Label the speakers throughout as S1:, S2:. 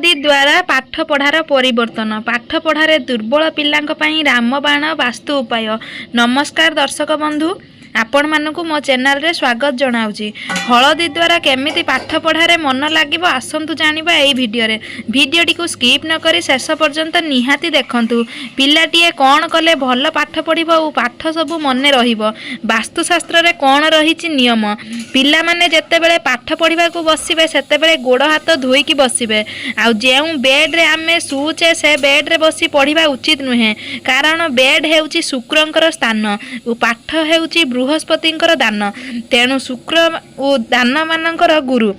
S1: ହଳଦୀ ଦ୍ୱାରା ପାଠ ପଢ଼ାର ପରିବର୍ତ୍ତନ, ପାଠ ପଢ଼ାରେ ଦୁର୍ବଳ ପିଲାଙ୍କ ପାଇଁ ରାମବାଣ ବାସ୍ତୁ ଉପାୟ। ନମସ୍କାର ଦର୍ଶକ ବନ୍ଧୁ, ଆପଣମାନଙ୍କୁ ମୋ ଚ୍ୟାନେଲରେ ସ୍ୱାଗତ ଜଣାଉଛି। ହଳଦୀ ଦ୍ୱାରା କେମିତି ପାଠ ପଢ଼ାରେ ମନ ଲାଗିବ, ଆସନ୍ତୁ ଜାଣିବା ଏଇ ଭିଡ଼ିଓରେ। ଭିଡ଼ିଓଟିକୁ ସ୍କିପ୍ ନ କରି ଶେଷ ପର୍ଯ୍ୟନ୍ତ ନିହାତି ଦେଖନ୍ତୁ। ପିଲାଟିଏ କ'ଣ କଲେ ଭଲ ପାଠ ପଢ଼ିବ ଓ ପାଠ ସବୁ ମନେ ରହିବ? ବାସ୍ତୁଶାସ୍ତ୍ରରେ କ'ଣ ରହିଛି ନିୟମ? ପିଲାମାନେ ଯେତେବେଳେ ପାଠ ପଢ଼ିବାକୁ ବସିବେ, ସେତେବେଳେ ଗୋଡ଼ ହାତ ଧୋଇକି ବସିବେ। ଆଉ ଯେଉଁ ବେଡ଼୍ରେ ଆମେ ଶୋଉଛେ, ସେ ବେଡ଼୍ରେ ବସି ପଢ଼ିବା ଉଚିତ ନୁହେଁ। କାରଣ ବେଡ଼୍ ହେଉଛି ଶୁକ୍ରଙ୍କର ସ୍ଥାନ ଓ ପାଠ ହେଉଛି ବୃହସ୍ପତିଙ୍କର ଦାନ। ତେଣୁ ଶୁକ୍ର ଓ ଦାନମାନଙ୍କର ଗୁରୁ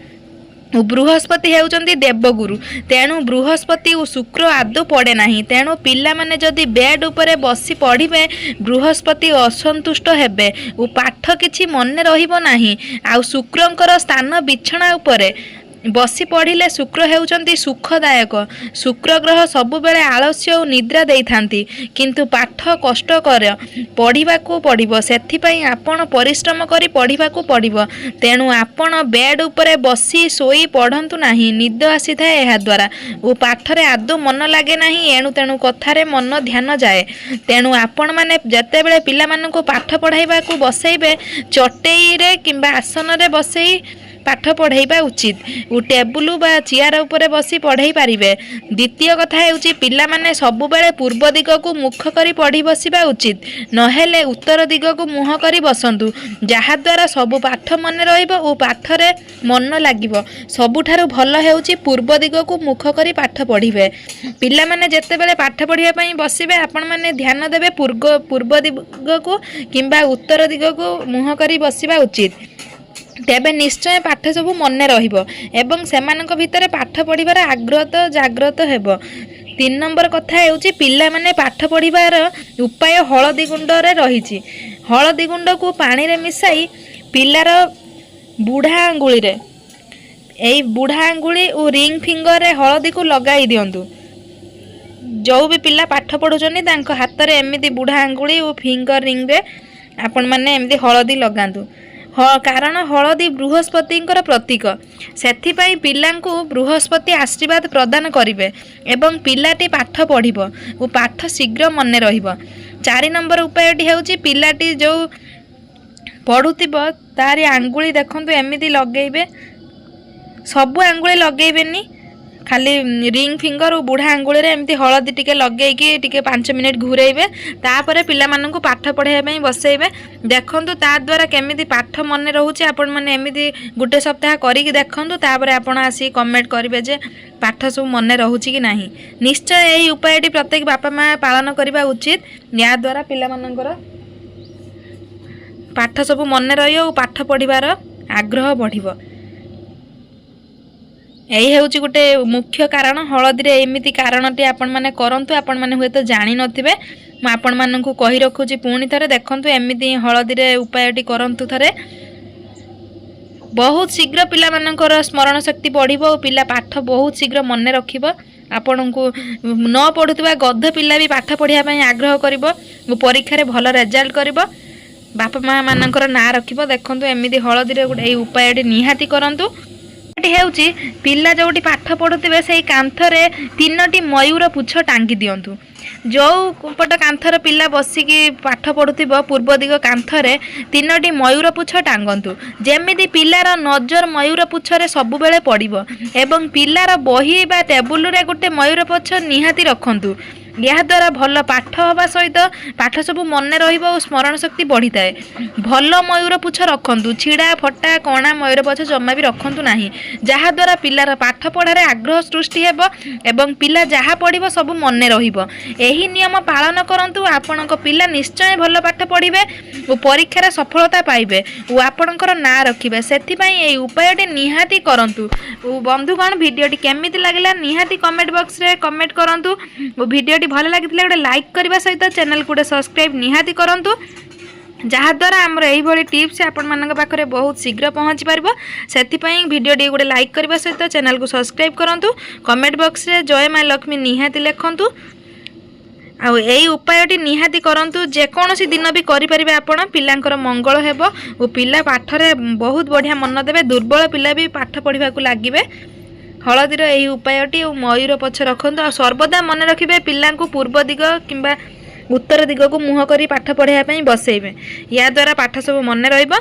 S1: ଓ ବୃହସ୍ପତି ହେଉଛନ୍ତି ଦେବଗୁରୁ। ତେଣୁ ବୃହସ୍ପତି ଓ ଶୁକ୍ର ଆଦୌ ପଡ଼େ ନାହିଁ। ତେଣୁ ପିଲାମାନେ ଯଦି ବେଡ଼୍ ଉପରେ ବସି ପଢ଼ିବେ, ବୃହସ୍ପତି ଅସନ୍ତୁଷ୍ଟ ହେବେ ଓ ପାଠ କିଛି ମନେ ରହିବ ନାହିଁ। ଆଉ ଶୁକ୍ରଙ୍କର ସ୍ଥାନ ବିଛଣା ଉପରେ ବସି ପଢ଼ିଲେ, ଶୁକ୍ର ହେଉଛନ୍ତି ସୁଖଦାୟକ। ଶୁକ୍ର ଗ୍ରହ ସବୁବେଳେ ଆଳସ୍ୟ ଓ ନିଦ୍ରା ଦେଇଥାନ୍ତି। କିନ୍ତୁ ପାଠ କଷ୍ଟକର, ପଢ଼ିବାକୁ ପଡ଼ିବ। ସେଥିପାଇଁ ଆପଣ ପରିଶ୍ରମ କରି ପଢ଼ିବାକୁ ପଡ଼ିବ। ତେଣୁ ଆପଣ ବେଡ଼୍ ଉପରେ ବସି ଶୋଇ ପଢ଼ନ୍ତୁ ନାହିଁ। ନିଦ ଆସିଥାଏ ଏହାଦ୍ୱାରା ଓ ପାଠରେ ଆଦୌ ମନ ଲାଗେ ନାହିଁ। ଏଣୁ ତେଣୁ କଥାରେ ମନ ଧ୍ୟାନ ଯାଏ। ତେଣୁ ଆପଣମାନେ ଯେତେବେଳେ ପିଲାମାନଙ୍କୁ ପାଠ ପଢ଼ାଇବାକୁ ବସେଇବେ, ଚଟେଇରେ କିମ୍ବା ଆସନରେ ବସେଇ ପାଠ ପଢ଼େଇବା ଉଚିତ ଓ ଟେବୁଲ ବା ଚେୟାର ଉପରେ ବସି ପଢ଼େଇ ପାରିବେ। ଦ୍ୱିତୀୟ କଥା ହେଉଛି, ପିଲାମାନେ ସବୁବେଳେ ପୂର୍ବ ଦିଗକୁ ମୁଖ କରି ପଢ଼ି ବସିବା ଉଚିତ। ନହେଲେ ଉତ୍ତର ଦିଗକୁ ମୁହଁ କରି ବସନ୍ତୁ, ଯାହାଦ୍ୱାରା ସବୁ ପାଠ ମନେ ରହିବ ଓ ପାଠରେ ମନ ଲାଗିବ। ସବୁଠାରୁ ଭଲ ହେଉଛି ପୂର୍ବ ଦିଗକୁ ମୁଖ କରି ପାଠ ପଢ଼ିବେ। ପିଲାମାନେ ଯେତେବେଳେ ପାଠ ପଢ଼ିବା ପାଇଁ ବସିବେ, ଆପଣମାନେ ଧ୍ୟାନ ଦେବେ, ପୂର୍ବ ଦିଗକୁ କିମ୍ବା ଉତ୍ତର ଦିଗକୁ ମୁହଁ କରି ବସିବା ଉଚିତ। ତେବେ ନିଶ୍ଚୟ ପାଠ ସବୁ ମନେ ରହିବ ଏବଂ ସେମାନଙ୍କ ଭିତରେ ପାଠ ପଢ଼ିବାର ଆଗ୍ରହ ତ ଜାଗ୍ରତ ହେବ। 3 ନମ୍ବର କଥା ହେଉଛି, ପିଲାମାନେ ପାଠ ପଢ଼ିବାର ଉପାୟ ହଳଦୀ ଗୁଣ୍ଡରେ ରହିଛି। ହଳଦୀ ଗୁଣ୍ଡକୁ ପାଣିରେ ମିଶାଇ ପିଲାର ବୁଢ଼ା ଆଙ୍ଗୁଳିରେ, ଏଇ ବୁଢ଼ା ଆଙ୍ଗୁଳି ଓ ରିଙ୍ଗ ଫିଙ୍ଗରରେ ହଳଦୀକୁ ଲଗାଇ ଦିଅନ୍ତୁ। ଯେଉଁ ବି ପିଲା ପାଠ ପଢ଼ୁଛନ୍ତି, ତାଙ୍କ ହାତରେ ଏମିତି ବୁଢ଼ା ଆଙ୍ଗୁଳି ଓ ଫିଙ୍ଗର ରିଙ୍ଗରେ ଆପଣମାନେ ଏମିତି ହଳଦୀ ଲଗାନ୍ତୁ। କାରଣ ହଳଦୀ ବୃହସ୍ପତିଙ୍କର ପ୍ରତୀକ। ସେଥିପାଇଁ ପିଲାଙ୍କୁ ବୃହସ୍ପତି ଆଶୀର୍ବାଦ ପ୍ରଦାନ କରିବେ ଏବଂ ପିଲାଟି ପାଠ ପଢ଼ିବ ଓ ପାଠ ଶୀଘ୍ର ମନେ ରହିବ। 4 ନମ୍ବର ଉପାୟଟି ହେଉଛି, ପିଲାଟି ଯେଉଁ ପଢ଼ୁଥିବ, ତାରି ଆଙ୍ଗୁଳି ଦେଖନ୍ତୁ ଏମିତି ଲଗେଇବେ। ସବୁ ଆଙ୍ଗୁଳି ଲଗେଇବେନି, ଖାଲି ରିଙ୍ଗ ଫିଙ୍ଗର ଓ ବୁଢ଼ା ଆଙ୍ଗୁଳିରେ ଏମିତି ହଳଦୀ ଟିକେ ଲଗେଇକି ଟିକେ 5 ମିନିଟ୍ ଘୁରେଇବେ। ତାପରେ ପିଲାମାନଙ୍କୁ ପାଠ ପଢ଼ାଇବା ପାଇଁ ବସେଇବେ। ଦେଖନ୍ତୁ ତା ଦ୍ୱାରା କେମିତି ପାଠ ମନେ ରହୁଛି। ଆପଣମାନେ ଏମିତି ଗୋଟେ ସପ୍ତାହ କରିକି ଦେଖନ୍ତୁ। ତାପରେ ଆପଣ ଆସିକି କମେଣ୍ଟ କରିବେ ଯେ ପାଠ ସବୁ ମନେ ରହୁଛି କି ନାହିଁ। ନିଶ୍ଚୟ ଏହି ଉପାୟଟି ପ୍ରତ୍ୟେକ ବାପା ମା ପାଳନ କରିବା ଉଚିତ। ଏହାଦ୍ୱାରା ପିଲାମାନଙ୍କର ପାଠ ସବୁ ମନେ ରହିବ ଓ ପାଠ ପଢ଼ିବାର ଆଗ୍ରହ ବଢ଼ିବ। ଏଇ ହେଉଛି ଗୋଟେ ମୁଖ୍ୟ କାରଣ ହଳଦୀରେ। ଏମିତି କାରଣଟି ଆପଣମାନେ କରନ୍ତୁ। ଆପଣମାନେ ହୁଏତ ଜାଣିନଥିବେ, ମୁଁ ଆପଣମାନଙ୍କୁ କହି ରଖୁଛି ପୁଣି ଥରେ। ଦେଖନ୍ତୁ, ଏମିତି ହଳଦୀରେ ଉପାୟଟି କରନ୍ତୁ ଥରେ। ବହୁତ ଶୀଘ୍ର ପିଲାମାନଙ୍କର ସ୍ମରଣ ଶକ୍ତି ବଢ଼ିବ ଓ ପିଲା ପାଠ ବହୁତ ଶୀଘ୍ର ମନେ ରଖିବ। ଆପଣଙ୍କୁ ନ ପଢ଼ୁଥିବା ଗଧ ପିଲା ବି ପାଠ ପଢ଼ିବା ପାଇଁ ଆଗ୍ରହ କରିବ ଓ ପରୀକ୍ଷାରେ ଭଲ ରେଜଲ୍ଟ କରିବ, ବାପା ମା ମାନଙ୍କର ନାଁ ରଖିବ। ଦେଖନ୍ତୁ, ଏମିତି ହଳଦୀରେ ଗୋଟେ ଏଇ ଉପାୟଟି ନିହାତି କରନ୍ତୁ। ଏଠି ହେଉଛି, ପିଲା ଯେଉଁଠି ପାଠ ପଢ଼ୁଥିବେ, ସେଇ କାନ୍ଥରେ ତିନୋଟି ମୟୂର ପୁଚ୍ଛ ଟାଙ୍ଗି ଦିଅନ୍ତୁ। ଯେଉଁ ପଟ କାନ୍ଥର ପିଲା ବସିକି ପାଠ ପଢ଼ୁଥିବ, ପୂର୍ବ ଦିଗ କାନ୍ଥରେ ତିନୋଟି ମୟୂର ପୁଚ୍ଛ ଟାଙ୍ଗନ୍ତୁ, ଯେମିତି ପିଲାର ନଜର ମୟୂର ପୁଚ୍ଛରେ ସବୁବେଳେ ପଡ଼ିବ। ଏବଂ ପିଲାର ବହି ବା ଟେବୁଲରେ ଗୋଟେ ମୟୂର ପୁଚ୍ଛ ନିହାତି ରଖନ୍ତୁ। ଏହାଦ୍ୱାରା ଭଲ ପାଠ ହେବା ସହିତ ପାଠ ସବୁ ମନେ ରହିବ ଓ ସ୍ମରଣ ଶକ୍ତି ବଢ଼ିଥାଏ। ଭଲ ମୟୂର ପୁଚ୍ଛ ରଖନ୍ତୁ। ଛିଡ଼ା, ଫଟା, କଣା ମୟୂର ପୁଚ୍ଛ ଜମା ବି ରଖନ୍ତୁ ନାହିଁ, ଯାହାଦ୍ୱାରା ପିଲାର ପାଠ ପଢ଼ାରେ ଆଗ୍ରହ ସୃଷ୍ଟି ହେବ ଏବଂ ପିଲା ଯାହା ପଢ଼ିବ ସବୁ ମନେ ରହିବ। ଏହି ନିୟମ ପାଳନ କରନ୍ତୁ, ଆପଣଙ୍କ ପିଲା ନିଶ୍ଚୟ ଭଲ ପାଠ ପଢ଼ିବେ ଓ ପରୀକ୍ଷାରେ ସଫଳତା ପାଇବେ ଓ ଆପଣଙ୍କର ନାଁ ରଖିବେ। ସେଥିପାଇଁ ଏହି ଉପାୟଟି ନିହାତି କରନ୍ତୁ। ଓ ବନ୍ଧୁଗଣ, ଭିଡ଼ିଓଟି କେମିତି ଲାଗିଲା ନିହାତି କମେଣ୍ଟ ବକ୍ସରେ କମେଣ୍ଟ କରନ୍ତୁ। ଓ ଭିଡ଼ିଓଟି ଭଲ ଲାଗିଥିଲେ ଗୋଟେ ଲାଇକ୍ କରିବା ସହିତ ଚ୍ୟାନେଲକୁ ଗୋଟେ ସବସ୍କ୍ରାଇବ୍ ନିହାତି କରନ୍ତୁ, ଯାହାଦ୍ୱାରା ଆମର ଏଇଭଳି ଟିପ୍ସ ଆପଣମାନଙ୍କ ପାଖରେ ବହୁତ ଶୀଘ୍ର ପହଞ୍ଚି ପାରିବ। ସେଥିପାଇଁ ଭିଡ଼ିଓଟି ଗୋଟେ ଲାଇକ୍ କରିବା ସହିତ ଚ୍ୟାନେଲକୁ ସବସ୍କ୍ରାଇବ୍ କରନ୍ତୁ। କମେଣ୍ଟ ବକ୍ସରେ ଜୟ ମା ଲକ୍ଷ୍ମୀ ନିହାତି ଲେଖନ୍ତୁ। ଆଉ ଏଇ ଉପାୟଟି ନିହାତି କରନ୍ତୁ। ଯେକୌଣସି ଦିନ ବି କରିପାରିବେ ଆପଣ। ପିଲାଙ୍କର ମଙ୍ଗଳ ହେବ ଓ ପିଲା ପାଠରେ ବହୁତ ବଢ଼ିଆ ମନ ଦେବେ। ଦୁର୍ବଳ ପିଲା ବି ପାଠ ପଢ଼ିବାକୁ ଲାଗିବେ। ହଳଦୀର ଏହି ଉପାୟଟି ଓ ମୟୂର ପଛ ରଖନ୍ତୁ। ଆଉ ସର୍ବଦା ମନେ ରଖିବେ, ପିଲାଙ୍କୁ ପୂର୍ବ ଦିଗ କିମ୍ବା ଉତ୍ତର ଦିଗକୁ ମୁହଁ କରି ପାଠ ପଢ଼ାଇବା ପାଇଁ ବସେଇବେ। ୟାଦ୍ୱାରା ପାଠ ସବୁ ମନେ ରହିବ।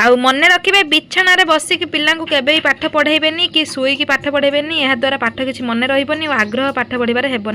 S1: ଆଉ ମନେ ରଖିବେ, ବିଛଣାରେ ବସିକି ପିଲାଙ୍କୁ କେବେ ବି ପାଠ ପଢ଼େଇବେନି କି ଶୋଇକି ପାଠ ପଢ଼େଇବେନି। ଏହାଦ୍ୱାରା ପାଠ କିଛି ମନେ ରହିବନି ଓ ଆଗ୍ରହ ପାଠ ପଢ଼ିବାରେ ହେବ ନାହିଁ।